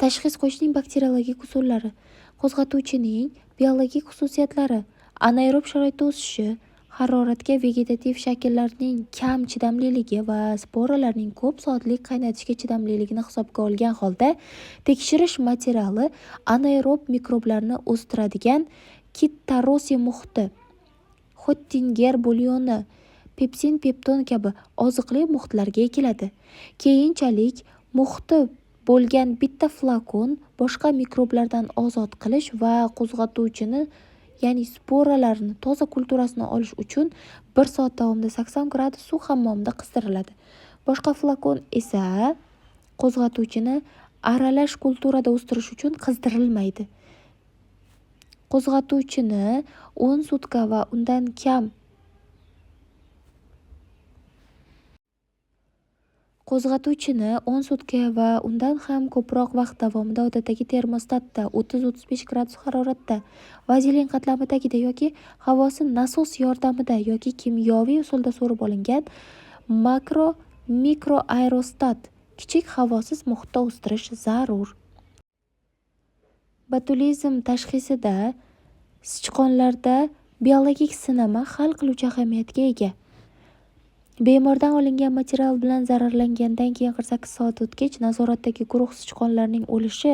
Tashxis qo'yishning bakteriologik usullari: qo'zg'atuvchining biologik xususiyatlari, anaerob sharoitda o'sishi, haroratga vegetativ shakllarning kam chidamliligi va sporalarning ko'p soatlik qaynatishga chidamliligini hisobga olgan holda tekshirish materiali anaerob mikroblarni o'stiradigan Kitt-Tarose muhiti, Xottinger bulyoni, pepsin-pepton kabi oziqli muhitlarga ekiladi. Keyinchalik muhiti bo'lgan bitta flakon boshqa mikroblardan ozod qilish va qo'zg'atuvchini, ya'ni sporalarni toza kulturasini olish uchun 1 soat davomida 80 gradus suv hammomida qizdiriladi. Boshqa flakon esa qo'zg'atuvchini aralash kulturada o'stirish uchun qizdirilmaydi. Qo'zg'atuvchini 10 sutka va undan kam Qo'zg'atuvchini 10 sutka va undan ham ko'proq vaqt davomida odatdagi termostatda 30-35 gradus haroratda, vazelin qatlami tagida yoki havosi nasos yordamida yoki kimyoviy usulda so'rib olingan makro mikroaerostat kichik havosiz muhitda o'stirish zarur. Botulizm tashxisida sichqonlarda biologik sinama hal qiluvchi ahamiyatga ega. Bemordan olingan material bilan zararlangandan keyin 48 soat o'tgach, nazoratdagi guruh sichqonlarning o'lishi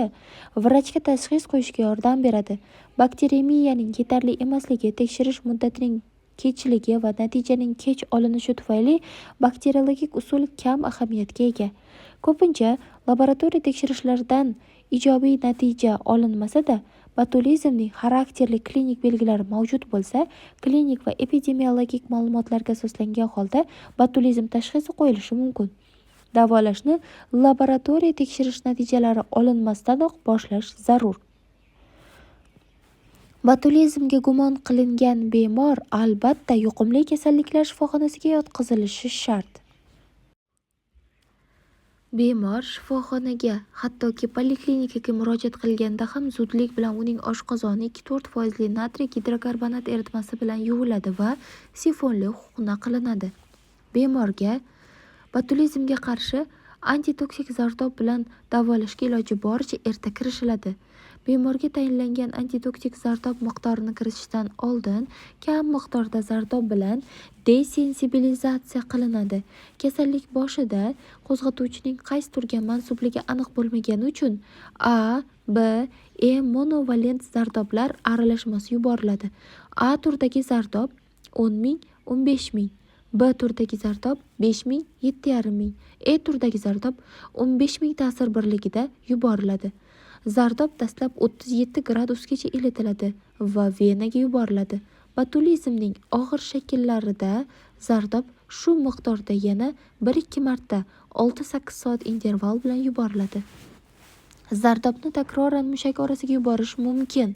vrachga tashxis qo'yishga yordam beradi. Bakteremiyaning yetarli emasligi, tekshirish muddatining kechligi va natijaning kech olinishi tufayli bakteriologik usul kam ahamiyatga ega. Ko'pincha laboratoriya tekshirishlaridan ijobiy natija olinmasa-da, botulizmning xarakterli klinik belgilari mavjud bo'lsa, klinik va epidemiologik ma'lumotlarga asoslangan holda botulizm tashxisi qo'yilishi mumkin. Davolashni laboratoriya tekshirish natijalari olinmasdanoq boshlash zarur. Botulizmga gumon qilingan bemor albatta yuqumli kasalliklar shifoxonasiga yotqizilishi shart. Bemor shifoxonaga, hattoki poliklinikaga murojaat qilganda ham zudlik bilan uning oshqozoni 2-4 foizli natriy gidrokarbonat eritmasi bilan yuviladi va sifonli huqna qilinadi. Bemorga botulizmga qarshi antitoksik zardob bilan davolashga iloji boricha erta kirishiladi. Bemorga tayinlangan antitoksik zardob miqdorini kiritishdan oldin kam miqdorda zardob bilan desensibilizatsiya qilinadi. Kasallik boshida qo'zg'atuvchining qaysi turga mansubligi aniq bo'lmagani uchun A, B, E monovalent zardoblar aralashmasi yuboriladi. A turdagi zardob 10 ming, 15 ming, B turdagi zardob 5 ming, 7,5 ming, E turdagi zardob 15 ming ta'sir birligida yuboriladi. Zardob dastlab 37 gradusgacha ilitiladi va venaga yuboriladi. Botulizmning og'ir shakllarida zardob shu miqdorda yana 1-2 marta 6-8 soat interval bilan yuboriladi. Zardobni takroran mushak orasiga yuborish mumkin.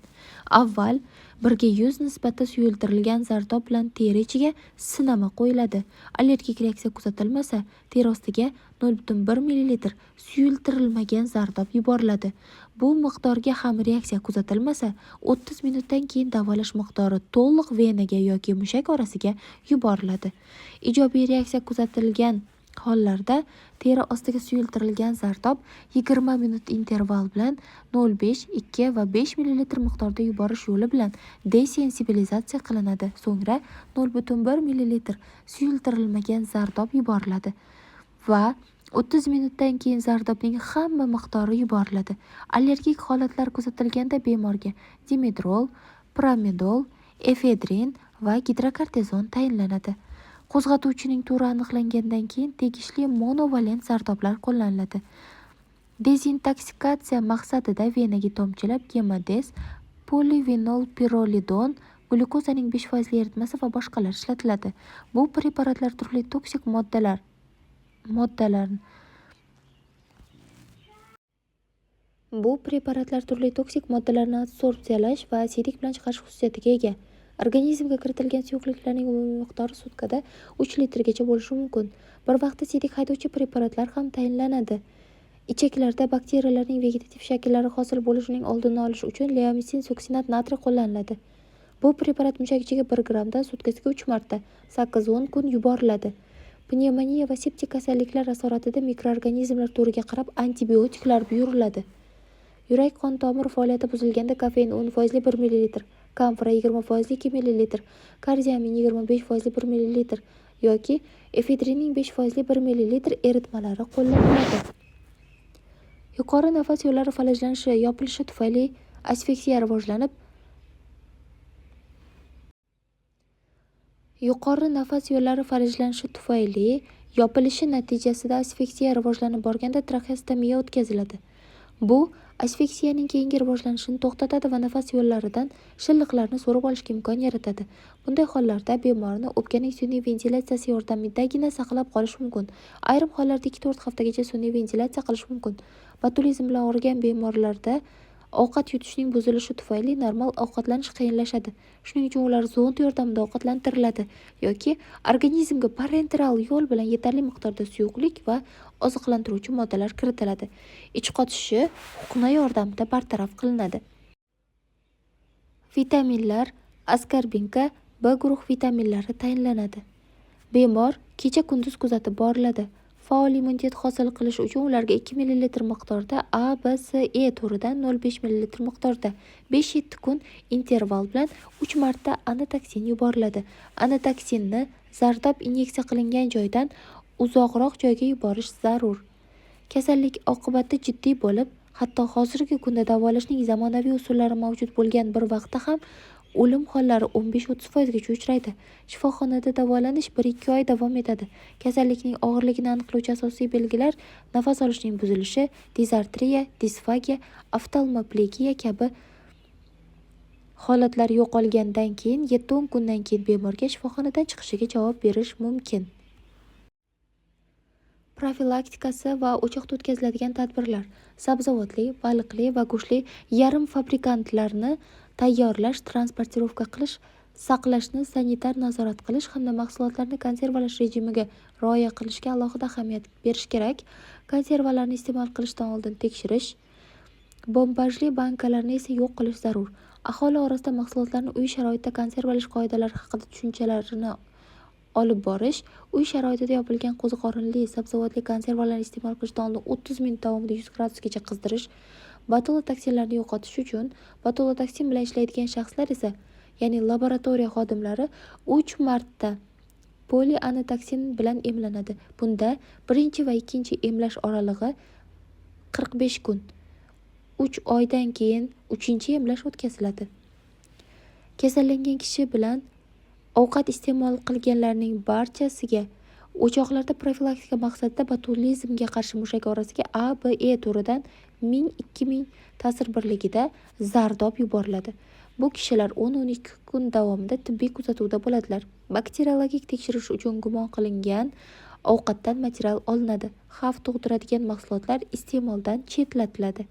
Avval 1:100 nisbatda suyultirilgan zardob bilan teri ichiga sinama qo'yiladi. Allergik reaksiya kuzatilmasa, teri ostiga 0,1 ml suyultirilmagan zardob yuboriladi. Bu miqdorga ham reaksiya kuzatilmasa, 30 minutdan keyin davolash miqdori to'liq venaga yoki mushak orasiga yuboriladi. Ijobiy reaksiya kuzatilgan hollarda teri ostiga suyultirilgan zardob 20 minut interval bilan 0,5, 2 va 5 ml miqdorda yuborish yo'li bilan desensibilizatsiya qilinadi. So'ngra 0,1 ml suyultirilmagan zardob yuboriladi va 30 minutdan keyin zardobning hamma miqdori yuboriladi. Allergik holatlar kuzatilganda bemorga dimedrol, promedol, efedrin va gidrokortizon tayinlanadi. Qo'zg'atuvchining turi aniqlangandan keyin tegishli monovalent zardoblar qo'llaniladi. Dezintoksikatsiya maqsadida venaga tomchilab gemodes, polivinolpirolidon, glyukozaning 5 foizli eritmasi va boshqalar ishlatiladi. Bu preparatlar turli toksik moddalarni Bu preparatlar turli toksik moddalarni adsorbsiyalash va siydik bilan chiqarish xususiyatiga ega. Organizmga kiritilgan suyuqliklarning umumiy miqdori sutkada 3 litrgacha bo'lishi mumkin. Bir vaqtda siydik haydovchi preparatlar ham tayinlanadi. Ichaklarda bakteriyalarning vegetativ shakllari hosil bo'lishining oldini olish uchun leomisin suksinat natriy qo'llaniladi. Bu preparat mushak ichiga 1 grammdan sutkasiga 3 marta 8-10 kun yuboriladi. Pnevmoniya va septik kasalliklar asoratida mikroorganizmlar turiga qarab antibiotiklar buyuriladi. Yurak-qon tomir faoliyati buzilganda kofein 10% 1 ml, kamfora 20% 2 ml, kardiamin 25% 1 ml yoki efedrinning 5% 1 ml eritmalari qo'llaniladi. Yuqori nafas yo'llari falajlanishi, yopilishi tufayli asfiksiya rivojlanib, Yuqori nafas yo'llari falajlanishi tufayli yopilishi natijasida asfiksiya rivojlanib borganda traxeostomiya o'tkaziladi. Bu asfiksiyaning keyingi rivojlanishini to'xtatadi va nafas yo'llaridan shilliqlarni so'rib olishga imkon yaratadi. Bunday hollarda bemorni o'pkaning sun'iy ventilyatsiyasi yordamidagina saqlab qolish mumkin. Ayrim hollarda 2-4 haftagacha sun'iy ventilyatsiya qilish mumkin. Botulizm bilan og'rigan bemorlarda ovqat yutishning buzilishi tufayli normal ovqatlanish qiyinlashadi. Shuning uchun ular zond yordamida ovqatlantiriladi yoki organizmga parenteral yo'l bilan yetarli miqdorda suyuqlik va oziqlantiruvchi moddalar kiritiladi. Ich qotishi huqna yordamida bartaraf qilinadi. Vitaminlar, askorbinka, B guruh vitaminlari tayinlanadi. Bemor kecha-kunduz kuzatib boriladi. Faol immunitet hosil qilish uchun ularga 2 ml miqdorda A, B, C, E turidan 0,5 ml miqdorda 5-7 kun interval bilan 3 marta anatoksin yuboriladi. Anatoksinni zardob inyeksiya qilingan joydan uzoqroq joyga yuborish zarur. Kasallik oqibati jiddiy bo'lib, hatto hozirgi kunda davolashning zamonaviy usullari mavjud bo'lgan bir vaqtda ham o'lim hollari 15-30% gacha uchraydi. Shifoxonada davolanish 1-2 oy davom etadi. Kasallikning og'irligini aniqlovchi asosiy belgilar nafas olishning buzilishi, dizartriya, disfagiya, oftalmoplegiya kabi holatlar yo'qolgandan keyin 7-10 kundan keyin bemorga shifoxonadan chiqishiga javob berish mumkin. Profilaktikasi va o'choqda o'tkaziladigan tadbirlar: sabzavotli, baliqli va go'shtli yarim fabrikantlarni tayyorlash, transportirovka qilish, saqlashni sanitar nazorat qilish hamda mahsulotlarni konservalash rejimiga rioya qilishga alohida ahamiyat berish kerak. Konservalarni iste'mol qilishdan oldin tekshirish, bombajli bankalarni esa yo'q qilish zarur. Aholi orasida mahsulotlarni uy sharoitida konservalash qoidalari haqida tushunchalarini olib borish, uy sharoitida yopilgan qo'ziqorinli, sabzavotli konservalarni iste'mol qilishdan oldin 30 minut davomida 100 gradusgacha qizdirish, botulotoksinlarni yo'qotish uchun botulotoksin bilan ishlaydigan shaxslar esa, ya'ni laboratoriya xodimlari 3 marta polianatoksin bilan emlanadi. Bunda birinchi va ikkinchi emlash oralig'i 45 kun, 3 oydan keyin uchinchi emlash o'tkaziladi. Kasallangan kishi bilan ovqat iste'mol qilganlarning barchasiga o'choqlarda profilaktika maqsadida botulizmga qarshi mushak orasiga A, B, E turidan 1000-2000 ta'sir birligida zardob yuboriladi. Bu kishilar 10-12 kun davomida tibbiy kuzatuvda bo'ladilar. Bakteriologik tekshirish uchun gumon qilingan ovqatdan material olinadi. Xavf tug'diradigan mahsulotlar iste'moldan chetlatiladi.